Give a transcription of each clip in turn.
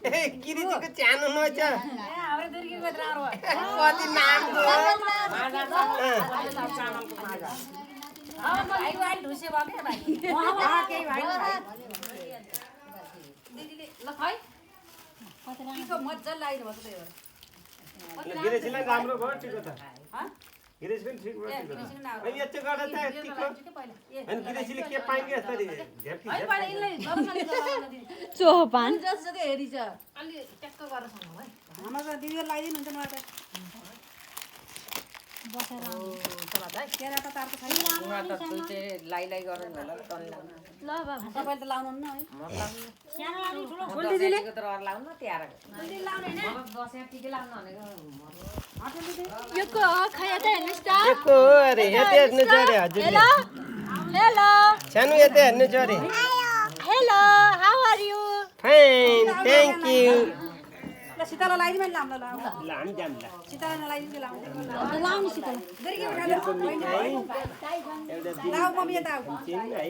गिरिजीको च्यानो नछ हाम्रो दुर्गीको राम्रो कति नामको भाइ भाइ ढुसे भयो के भाइ केही भाइ दिदीले ल खै कतिको मज्जा लाग्यो भन्छ त्यही भएर गिरिजीलाई राम्रो भयो टिको त गिरिज पनि ठिक भयो टिको यति गर्दा त टिको अनि गिरिजीले के पाइन्छ यसरी झेप्की चोपान जस्तो हेरी छ अलि ट्याक्क गरेर सुनौ है हाम्रो त दिदीले लगाइदिनु हुन्छ मलाई त बसेर केरा त तारको छैन लाई गरौँ होला तल लाउन ल बाबा तपाईले त लाउनु न है सानो लाउनु ठुलो फुल दिदीले त अर लाउन त्यारा दिदी लाउने हैन म बसे टिके लाउन भनेको यो को खया त हेर्नुस् त एको अरे यति हेर्नु छ अरे हजुरले हेलो हेलो सानो यति हेर्नु छ अरे hello how are you fine thank you ल सीतालाई लगाइदिनु मैले लाम ल लाम जाम्ला सीतालाई नलाइदिनु लाउनु लाउनु सीता दुर्गी उठा लाउ मम्मी यता आऊ चिन है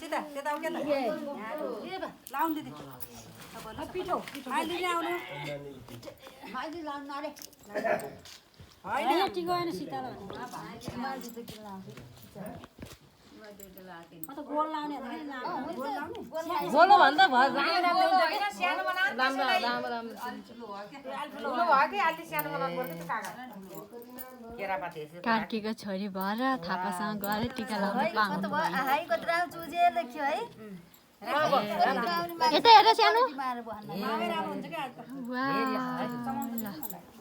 सीता त्यता आऊ के त लाउनु दिदी पिठो अहिले दिदी आउनु अहिले लाउनु अरे हैन टिको हैन सीतालाई म त गोल लाउने गोलो भन्दा भयो राम्रो भयो कि अलि सानो बनाउनु पर्छ त काका केरापाती कार्कीको छोरी भएर थापासँग गएर टिका लाउन पाउनु यता हेर सानो राम्रो हुन्छ क्या वाह